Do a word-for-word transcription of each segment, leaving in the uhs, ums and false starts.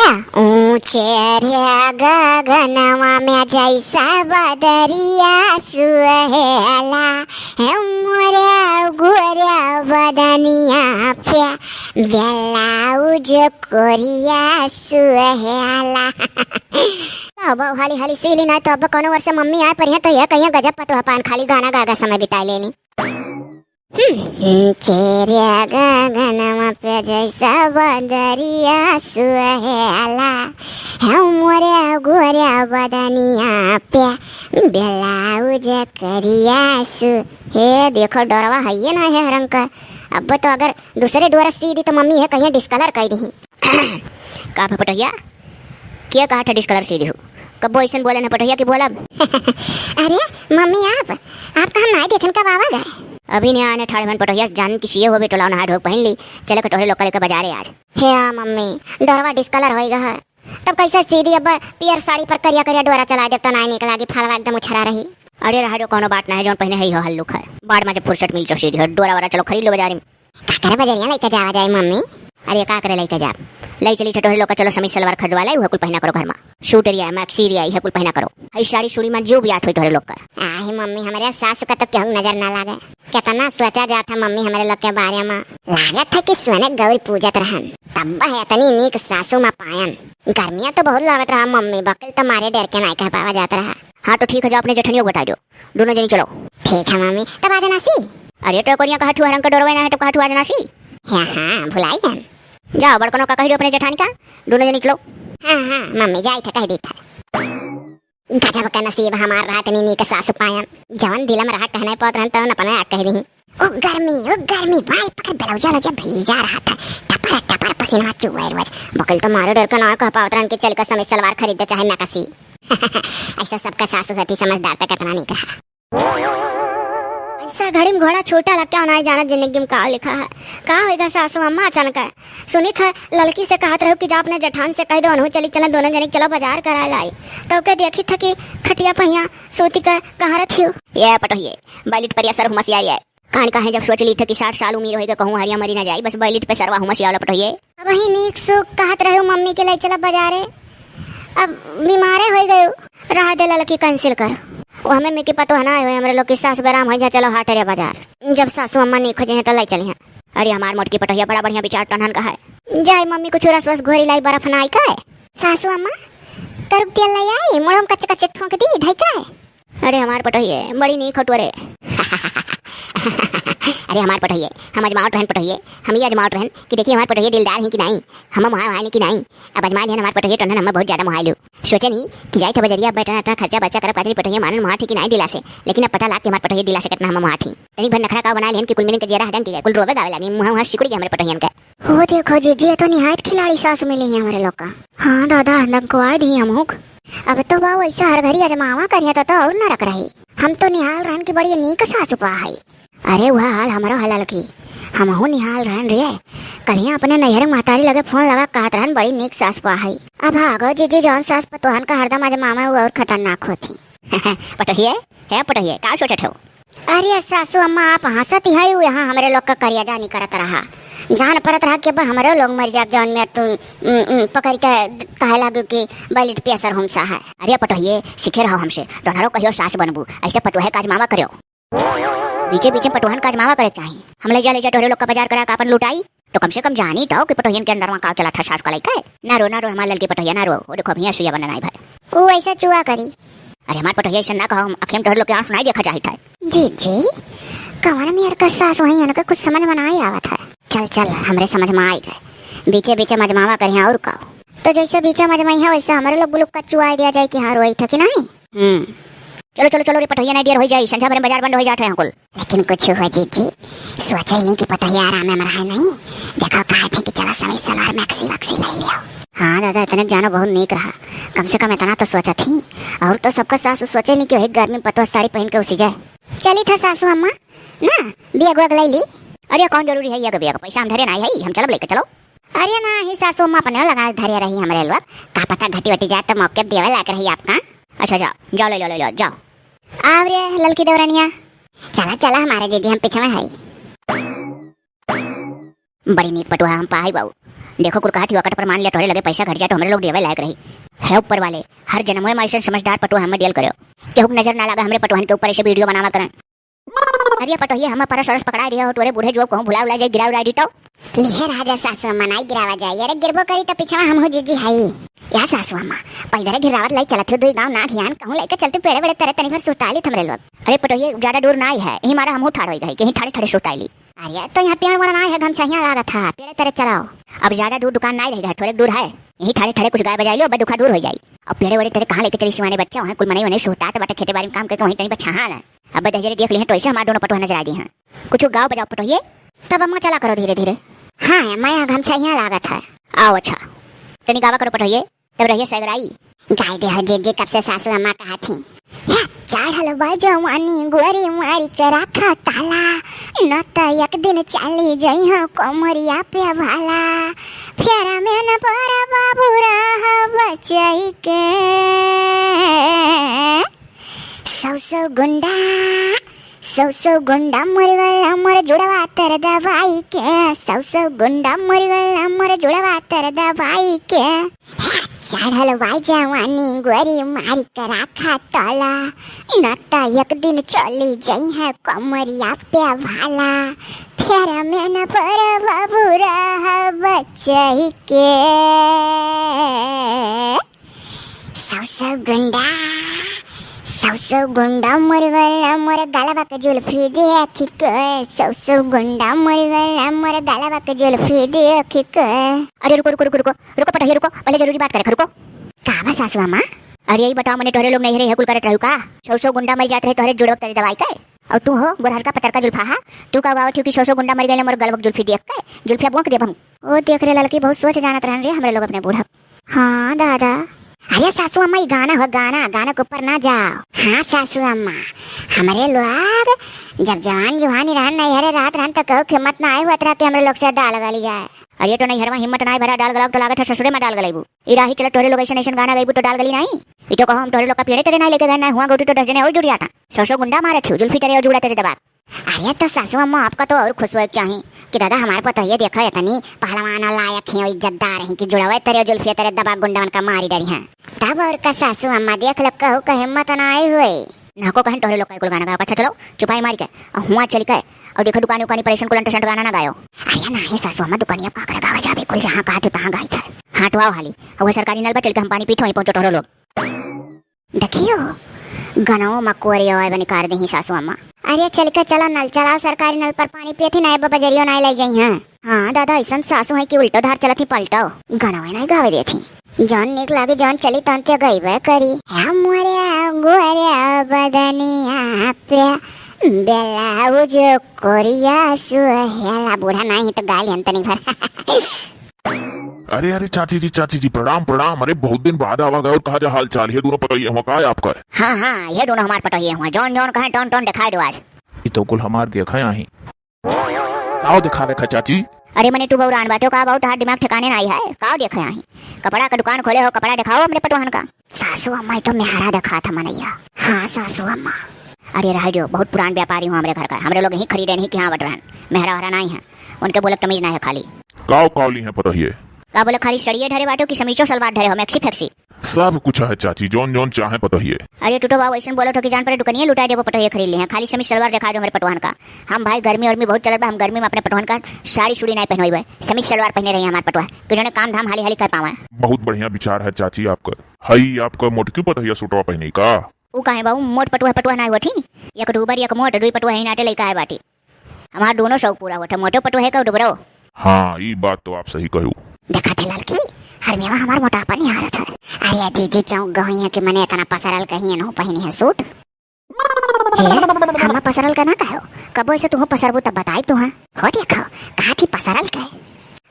ऊंचे रे गगनवा में जैसा बदरिया सुहेला, हे मोरे गोरे बदनिया पे ब्लाउज कोरिया सुहेला। अब हाली हाली सीली ना तो अब कौनो वर्ष मम्मी आए पर यहाँ तो यह कहिया गजब पतोह पान खाली गाना गा गा समय बिताए लेनी। हम्म, चेरे गगनवा पे जैसा बदरिया सुहेला, हे मोरे गोरे बदनिया पे ब्लाउज करिया सु। हे देखो डोरवा है ये ना है रंग का। अब तो अगर दूसरे डोरा सी दी तो मम्मी है कहिया डिस्कलर कर दी। का भा पटोहिया? के कहा था डिस्कलर सी दिहू? कब्बो ऐसन बोले न पटोहिया कि बोलब। अरे मम्मी, आप, आपका हम नाई देखन कब आवा गए? अभी नहीं आने ठाड़े मन पटोहिया, जान कि सीए हो बेटो, लाओ नहा धो के पहन ली, चले के तोहरे लोग का लेके बाजारे आज। हे आ मम्मी, डोरवा डिस्कलर होई गए है, तब कैसे सी दी? अब पियर साड़ी पर करिया करिया डोरा चला देब तो नाई निक लागी, फालवा एकदम उछरा रही। अरे रहा जो कोनो बात ना है, जौन पहने है हो हल्लुक है, बाद में जब फुर्सत मिल जो सी दी हो डोरा वोरा, चलो खरीद लो बाजारे में। का करे बजरिया लइके जावा जाए मम्मी? अरे का करे लइके जाब, लई चली तोहरे लोग का, चलो समीज सलवार खरीदवा लाई, उहे कुल पहना करो घर में। सूट रिया, मैक्सी रिया, इहे कुल पहना करो। हई साड़ी सूड़ी में जो भी आठ होई तोहरे लोग का। आहे मम्मी, हमरे सास का तो केहू नजर ना लागे। कितना सोचा जात है मम्मी हमरे लोग के बारे में। लागत है कि सोने गौरी पूजत रहन, तब है इतनी नीक सासू माँ पायन। गर्मियाँ तो बहुत लागत रहा मम्मी, बकिल तो मारे डर के नाई कह पावा जात रहा। हाँ तो ठीक है, जाओ अपने जेठनियों को बता दो, दोनों जनी चलो। ठीक है मम्मी, तब आ जाना सी। अरे तो कोरिया कहा छुआ रंग का डोरवे ना है, तो कहा छुआ जाना सी। हाँ हाँ, भुलाई गन। जाओ बड़कनो का कह दो अपने जेठान का, दोनों जनी चलो। हाँ हाँ मम्मी, जाई था कह दी था। गजब का नसीब हमार रहा, इतनी नीक सासु पायन। जवन दिल में रहा कहने पावत रहन, तवन अपने आ कह दी। ओ गर्मी, ओ गर्मी, बाई पकड़ ब्लाउजा लो जब भीजा रहा था, टपर टपर पसीना चुए रोज। बकिल तो मारे डर का ना कह पावत रहन कि चल का समीज सलवार खरीद दे चाहे मैक्सी। ऐसा सबका सासु हती समझदार तक इतना नहीं कहा। ऐसा घड़ी में घोड़ा छूटा लग क्या होना है, जाना जिंदगी में का लिखा है। का होएगा सासू अम्मा अचानक है? सुनी था ललकी से कहत रहो कि जा अपने जेठान से कह दो, अनहु चली चलन, दोनों जनी चलो बाजार करा लाई। तो के देखी था कि खटिया पहिया सूती का कहाँ रखी हो। ये पटोहिए, बैलिट पर असर हुमस यार ये। कान काहे जब सोच ली था कि साठ साल उम्र होएगा, कहूँ हरिया मरी ना जाई, बस बैलिट पे सरवा हुमस यावला पटोहिए। अब ही नीक सुख कहत रहे हो मम्मी के ले चला बाजारे, अब बीमारे हो गए। रहा दे ललकी, कैंसिल कर। वो हमें में की पतो है ना, हमरे लोग की सास बेराम हो जा, चलो हाट रे बाजार। जब सासू अम्मा नीक हो जाए तो ले चली हैं। अरे हमार मोटकी पटोहिया बड़ा बढ़िया विचार टनहन का है। जाए मम्मी कुछ रस वस घोरी लाई, बर्फ ना आई का है? सासू अम्मा, करुक तेल ले आई, मुड़ो में कच्चे कच्चे ठोंक दी, धई का है? अरे हमार पटोहिए, बड़ी नीक हटुआ रे। अरे हमार पटोहिए, हम अजमावत रहन पटोहिए, हम ये अजमावत रहन कि देखिए हमार पटोहिए दिलदार ही कि नहीं, हम मुहा वहाँ कि नहीं। अब अजमा लिहन हमार पटोहिए टनहन, हमें बहुत ज्यादा मुहाइलू। सोचे नहीं कि जाई था बजरिया, अब इतना इतना खर्चा बर्चा करब, काजरी पटोहिए मानन मुहा थी कि नहीं दिला से, लेकिन अब पता लाग कि हमार पटोहिए दिला से कितना हम मुहा थी। तनी भर नखरा का बना लिहन कि कुल मिलन के जियरा हदंग के कुल रोवे गावे लगी, मुहा वहाँ सिकुड़ गया हमारे पटोहियन के। हो देखो जीजी, ये तो निहायत खिलाड़ी सास मिली है हमारे लोग का। हाँ दादा, हदंग को आए दी हम हुक। अब तो बाऊ ऐसा हर घड़ी अजमावा करिया तो, तो और नरक रही। हम तो निहाल रहन की बड़ी नीक सासु पा हई। अरे वह हाल हमरो हलल की, हमहू निहाल रहन रे। कलिया अपने नैहर महतारी लगे फोन लगा कहत रहन बड़ी नीक सास पा हई। अब भागो जीजी, जौन सास पतोहन का हरदम अजमावा वो और खतरनाक होती। पटोहिए, हे पटोहिए, का सोचत हो? अरे सासू अम्मा, आप हंसत ही है, यहाँ हमरे लोग का करिया जानी करत रहा। जान परत रहा कि अब हमरे लोग मर जाब, जौन में तू, उम, उम, पकड़ के कहे लागू कि बैलिट पे असर हुमसा है। अरे पटोहिए, सीखे रहो हमसे, तोहरो कहियो सास बनबू, ऐसे पटोहे का अजमावा करो। बीचे बीचे पटोहन का अजमावा करे चाही। हम ले जा, ले जा तोहरे लोग का बाजार करा के आपन लुटाई, तो कम से कम जानी तो कि पटोहियन के अंदर में का चला था, सास का लइका है। ना रो, ना रो, हमार ललकी पटोहिया ना रो। वो देखो, अभी सुइया बना नाई भाई। वो ऐसा चुआ करी। अरे हमार पटोहिया ऐसा ना कहो, हम अखियम तोहरे लोग के आंसू नहीं देखा चाहिए था। जीजी, कवन मेर का सास वही, इनका कुछ समझ में ना आवत है। चल चल, हमरे समझ में आई गए, बीचे बीचे मजमावा करिया और का। तो जैसे बीचे मजमाई है वैसे हमारे लोग बुलुक का चुआई दिया जाए कि हाँ रोई था कि नहीं। हम्म। चलो, चलो, चलो रे पटोहिया, नहीं देर हो जाई, संझा भरे में बाजार बंद हो जात है यहाँ कुल। लेकिन कुछ हुआ जीजी, सोचे ही नहीं कि पटोहिया आराम में मरा है नहीं। देखो कहा थे कि चलो सभी सलवार मैक्सी वैक्सी ले लियो। हाँ दादा, इतने जानो बहुत नीक रहा, कम से कम इतना तो सोचा थी। और तो सबका सास सोचे नहीं कि वही गर्मी में पतोह साड़ी पहन के उसी जाए। चली था सासू अम्मा, ना, बिया गुआ ले ली। अरे कौन जरूरी है ये बिया का, पैसा हम धरे ना है, हम चलब लेके चलो। अरे ना ही सासू अम्मा अपने लगा धरे रही हमरे लोग, का पता घटी वटी जाए तो मौके देवे लायक रही आपका। अच्छा जाओ, जाओ ले लो, ले लो, जाओ। आव रे ललकी देवरनिया, चला चला हमारे जीजी, हम पीछे में है। बड़ी नीक पटुआ हम पाई बाऊ, देखो कुल कहत ही, ओकर प्रमाण ले, तोहरे लगे पैसा घट जाए तो हमरे लोग देवे लायक रही। हे ऊपर वाले, हर जन्म में ऐसे समझदार पटुआ हमें दियल करो। केहू के नजर ना लागे हमरे पटुहन के ऊपर ऐसे वीडियो बनावा करन। अरे पटोहिए, हम परस अरस पकड़ा दिया हो, तोरे बूढ़े जो कहूँ भुला उला जाए, गिरा उड़ा दी तो। लिहे राजा सासु अम्मा, नाई गिरावा जाए। अरे गिरबो करी तो पिछवा हम हो जीजी हई। या सासु अम्मा, पैदरे गिरावत लाई चलत हो, दुई गाँव ना घियान, कहूँ लेके चलते पेड़े वेड़े तरे तनी भर सुताली थमरे लोग। अरे पटोहिए, ज्यादा दूर नाई है, यही मारा हमहू ठाड़ होई गई, कहीं ठाड़े ठाड़े सुताली। अरे तो यहाँ पेड़ वड़ नाई है, गमछहिया लागत है, पेड़े तरे चलाओ। अब ज्यादा दूर दुकान नाई रह गए, थोड़े दूर है, यहीं ठाड़े ठाड़े कुछ गाय बजाई लो, अब दुखा दूर हो जाई। अब पेड़े वेड़े तरे कहाँ लेके चली सिवाने बच्चा, वहाँ कुल मनई वने सुतात बाटे खेते बारी में काम करके, वहीं तनी पर छहा है। अब दहिजरे देख लिहे तो ऐसे हमार दोनों पटुआ नजर आ दी हैं। कुछ गाओ बजाओ पटोहिए, तब अम्मा चला करो धीरे धीरे। हाँ अम्मा, यहाँ गमछहिया लागत है। आओ अच्छा, तनी गावा करो पटोहिए, तब रहिए सगराई। गाय दे हो जीजी, कब से सासू अम्मा कहा थी। हे, चढ़ल बा जवानी गोरी मारी के राखा ताला, न त एक दिन चली जइहो कमरिया पे भाला। फेरा में न पड़ बाबू रह बचई के। सौ सौ गुंडा, सौ सौ गुंडा मर गया मोर जुड़वा तर दवाई के। सौ सौ गुंडा मर गया मोर जुड़वा तर दवाई के। चढ़ल बा जवानी गोरी मारी के राखा ताला, न त एक दिन चली जइहे कमरिया पे भाला। फेर में न पड़ बाबू रह बचई के। सौ सौ गुंडा, सौ सौ गुंडा मर गया मोर गलवा के जुल्फी देखी के। सौ सौ गुंडा मर गया मोर गलवा के जुल्फी देखी के। अरे रुको, रुको, रुको, रुको, रुको पटोहिए, रुको, पहले जरूरी बात करे, रुको। का बा सासू अम्मा? अरे यही बताओ, मने तोहरे लोग नहीं रहे, कुल करत रहू का? सौ सौ गुंडा मर जात रहे तोहरे जुड़वा तरे दवाई के, और तू हो गोरहरका पतरका जुल्फा हा, तू का बावत हो कि सौ सौ गुंडा मर गए मोर गलवा के जुल्फी देख के, जुल्फिया बोंक देब हम। ओ देख रे ललकी, बहुत सोच जानत रहन रे हमरे लोग अपने बूढ़ा। हाँ दादा। अरे सासू अम्मा, ई गाना हो, गाना, गाना के ऊपर ना जाओ। हाँ सासू अम्मा, हमरे लोग जब जवान जुहानी रहन, नैहरे रहत रहन, त कहू के हिम्मत ना आए हुआ तरह के हमरे लोग से डाल गली जाए। अरे तो नैहरवा हिम्मत ना आए भरा डाल गलाओ, तो लागत है ससुरे में डाल गलेबू। ई राही चलत तोहरे लोग ऐसन ऐसन गाना गइबू तो डाल गली नहीं। ई तो कहो हम तोहरे लोग का पेड़े तरे ना लेके गए, ना हुआ गोटी तो दस जने और जुड़ जाता। सौ सौ गुंडा मारे थे, जुल्फी तरे और जुड़ा तरे दबा। अरे तो सासू अम्मा, आपका तो और खुश होए के चाही कि दादा हमारे पतोहिए देखो इतनी पहलवान लायक हैं, इज्जतदार हैं कि जुड़वे तरे जुल्फिया तरे दबा गुंडवन का मारी डरी हैं। तब और का सासू अम्मा देख लो, कहू का हिम्मत ना आई हुई। ना को कहन तोहरे लोग का कुल गाना गाओ, अच्छा चलो चुपाई मार के और हुआ चल के और देखो दुकानी उकानी पर ऐसन कुल अंट संट गाना ना गायो। अरे नहीं सासू अम्मा, दुकानिया का करे गावा जाबे, कुल जहाँ कहा तू तहाँ गाई था। हाँ तो आओ हाली, और वो सरकारी नल पर चल के हम पानी पीठो वहीं पहुँचो तोहरे लोग। देखियो, गनवो मकुअरियो आए बनी कार देही सासू अम्मा। अरे चल के चलो नल चलाओ, सरकारी नल पर पानी पियत ही ना, बजरियो ना ले जाई हैं। हाँ दादा, ऐसन सासू है कि उल्टो धार चलत ही पलटो। गनवे नहीं गावे देत ही। जौन निक लागे, जौन चली तौन ते गईबे करी। हमरे गोरे बदनिया पे ब्लाउज कोरिया सुहेला। बूढ़ा नहीं तो गाली हम तनी भर। अरे, अरे, चाची जी, चाची जी, प्रणाम, प्रणाम। अरे, बहुत दिन बाद आवा गए और कहा जा हाल चाल है, दोनों पटोहिए हुआ का है आपका? हाँ, हाँ, ये दोनों हमार पटोहिए हुआ, जौन जौन कहे टोन टोन दिखाई दो आज। ये तो कुल हमार देखा ही। काव दिखा देखा चाची? अरे, मने तू बौरान बाटे का, बहुत हाथ दिमाग ठिकाने नहीं है, काव देखा ही? कपड़ा का दुकान खोले हो, कपड़ा दिखाओ हमरे पटोहन का। सासू अम्मा, ई तो मेहरा देखात ह मनैया। हाँ सासू अम्मा। अरे रह जो, बहुत पुरान व्यापारी हुआ हमरे घर का, हमरे लोग यहीं खरीदे नहीं कि हाँ बट रहन, मेहरा वहरा नहीं है, उनके बोले तमीज नहीं है खाली। काव काव ली है पतोहिए? का बोले, खाली सड़िए धरे बाटो कि समीचो सलवार धरे हो, मैक्सी फैक्सी? सब कुछ है चाची, जौन जौन चाहे पतोहिए। अरे टूटो बाबू, ऐसन बोलो ठो कि जान पड़े दुकनिए लुटा देबो, पतोहिए खरीद ली है, खाली समीज सलवार दिखा दो हमरे पटवान का। हम भाई गर्मी और में बहुत चलत बा, हम गर्मी में अपने पटवान का साड़ी सुड़ी नहीं पहनोइबे, समीज सलवार पहने रही हमार पटवा, कि जौने काम धाम हाली हाली कर पावे। बहुत बढ़िया विचार है चाची आपका। हई आपका मोटकी पतोहिया सूटवा पहनी का? ऊ काहे बाबू, मोट पटुआ, पटुआ ना होत ही। एक ढूबर, एक मोट, दुई पटुआ ही नाटे लइका है बाटी। हमार दोनों शौक पूरा होत है, मोटो पटुआ है का डुबरो। हाँ, ई बात तो आप सही कहू। देखा थे ललकी, हरमेवा हमार मोटापा निहारत है। अरे दीदी चौंक गई है कि मने इतना पसरल कहीं एनहु पहनी है सूट। हे, हम्मा पसरल का ना कहो, कबो ऐसे तुहो पसरबू तब बताई तुहा। हो देखो, कहा थी पसरल का है।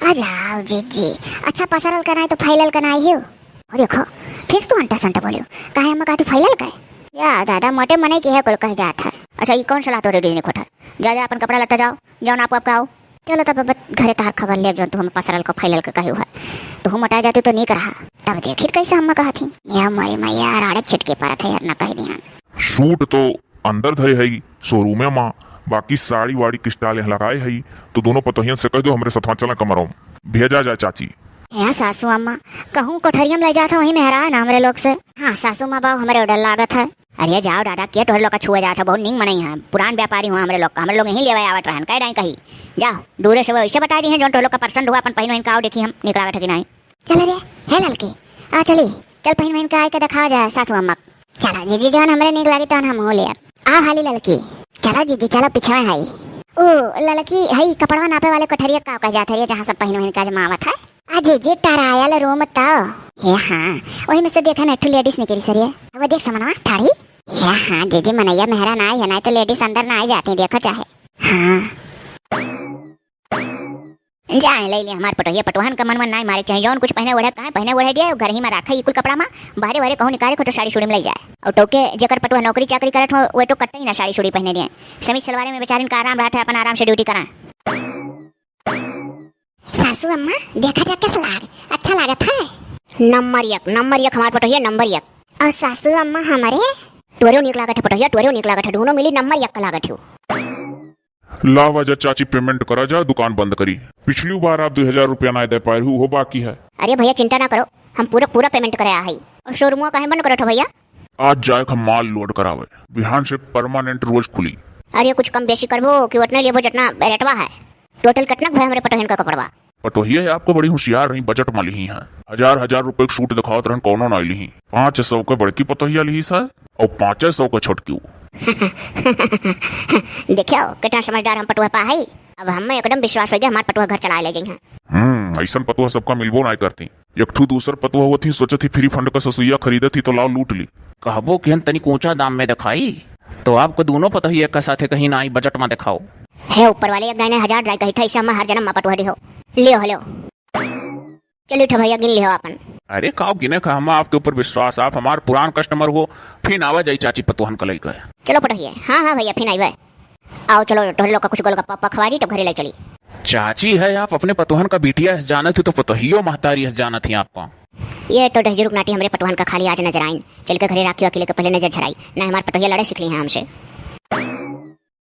आ जाओ जीजी, अच्छा पसरल का ना है तो फैलल का ना है हो। ओ देखो, फिर तू अंटा संटा बोलियो। काहे अम्मा कहा तू फैलल का है? या दादा, मोटे मने की है कुल कह जात है। अच्छा, ये कौन सलाह तोरे दीदी ने खोटा? जा, जा, अपन कपड़ा लत्ता जाओ, जाओ नाप वाप के आओ। चलो तब अब घरे तार खबर ले, जो तू हमें पसरल को फैलल के कहे हुआ। तू मोटा जाते तो नीक रहा। तब देखित कैसे अम्मा कहा थी, या मोरी मैया, राड़े छिटके परत है यार, ना कह दिया। सूट तो अंदर धरे है शोरूम में माँ, बाकी साड़ी वाड़ी के stall यहाँ लगाए हई, तो दोनों पतोहियन से कह दो हमरे सथवा चला कमरवा में। भेजा जाए चाची। यहाँ सासू अम्मा, कहूँ कोठरिया में ले जात हो, वहीं मेहरा है ना हमरे लोग से। हाँ सासू अम्मा, बाऊ हमरे order लागत है। अरे जाओ दादा, के तोहरे लोग का छुए जात है, बहुत नीक मनई है, पुरान व्यापारी हुआ हमरे लोग का, हमरे लोग यहीं लेवे आवत रहन, कह डाई कही। जाओ, दूरे से वो ऐसे बता दी हैं, जौन तोहरे लोग का पसंद हुआ, अपन पहिन वहिन का आओ, देखी हम नीक लागत है कि नहीं। चल रे, हे ललकी, आ चली, चल पहिन वहिन का आए के देखावा जाए सासू अम्मा। चला जीजी, जौन हमरे नीक लागी तौन हम हो ले। आ हाली ललकी, चला जीजी, चला पिछवा हाई। ओ ललकी, हई कपड़वा नापे वाले कोठरिया का कह जात है रे, जहाँ सब पहिन वहिन का जमावत है? आ जीजी, टरायल room तो। हे हाँ, वही में से देखा ना, एक ठो ladies निकली सरिया। वो देख समनवा, ठाड़ी। हे हाँ जीजी, मनैया मेहरा ना आई है, ना तो ladies अंदर ना आई जाती, देखो चाहे। हाँ। जाए ले ले हमार पटोहिया, पटोहन का मन मन नाई मारे चाहे, जौन कुछ पहने ओढ़े, कहाँ पहने ओढ़े दिए, घर ही में राखे, ई कुल कपड़ा में, बाहरे बाहरे कहूँ निकाले, खुद साड़ी सुड़ी में ले जाए। और टोके जेकर पटोहा नौकरी चाकरी करत हो, वो तो कट्टे ही ना साड़ी सुड़ी पहने दिए, समीज सलवारे में बेचारिन का आराम रहत है, अपन आराम से duty करा। सासू अम्मा, देखा जा कैसा लाग, अच्छा लागत है। नंबर एक, नंबर एक हमार पटोहिया, नंबर एक। और सासू अम्मा हमारे? तोरेउ नीक लागत है पटोहिया, तोरेउ नीक लागत है, दोनों मिली नंबर एक का लागत हो। लावा जा चाची, payment करा जा, दुकान बंद करी। पिछली बार आप दो हजार रुपया ना दे पाए रही, वो बाकी है। अरे भैया चिंता ना करो, हम पूरा पूरा payment करे आ हई। और showroom काहे बंद करत हो भैया? आज जाए हम माल load करावे, बिहान से permanent रोज खुली। अरे कुछ कम बेसी करबो कि उतने लेबो जितना रेटवा है? Total कितना भय हमरे पटोहिन का कपड़वा? पटोहिया है आपको बड़ी होशियार रही, budget में लिही हैं। हजार हजार रुपए के suit दिखावत रहन, कौनो ना लिही। पाँच सौ के बड़की पतोहिया लिही सर, और पाँच सौ के छोटकी। देखियो कितना समझदार हम पटुआ पा है। अब हमें एकदम विश्वास हो गया, हमार पटुआ घर चलाए ले जाई हैं। हम्म, ऐसन पतुआ सबका मिलबो ना करती। एक ठू दूसर पतुआ हुआ थी, सोचत ही free fund का ससुइया खरीदत ही तो लाओ लूट ली। कहबो कि हम तनिक ऊंचा दाम में दिखाई, तो आपको दोनों पतोहिया एक साथे कहीं ना आई budget में दिखाओ। हे ऊपर वाले, एक दाने हजार दाई कही था, इसे हम हर जन्म में पटुआ दिहो। लियो, लियो। चलिए उठो भैया, गिन लियो आपन। अरे काव गिने का, हम आपके ऊपर विश्वास, आप हमार पुरान customer हो, फिर आवा जाई चाची पतोहन का लइका। चलो पटोहिए, हाँ हाँ भैया, फिर आइबे। आओ चलो, तोहरे लोग का कुछ गोलगप्पा उप्पा खवा दी, तब घरे ले चली। चाची है आप अपने पतोहन का बिटिया है जानत ही, तो पतोहियो महतारी है जानत ही आपका। ये तो डहजुरुक नाटी हमरे पटोहन का खाली आज नजर आइन। चल के घरे राखी वाखी लेके पहले नजर झराई, ना हमार पटोहिया लड़े सीख ली हैं हमसे।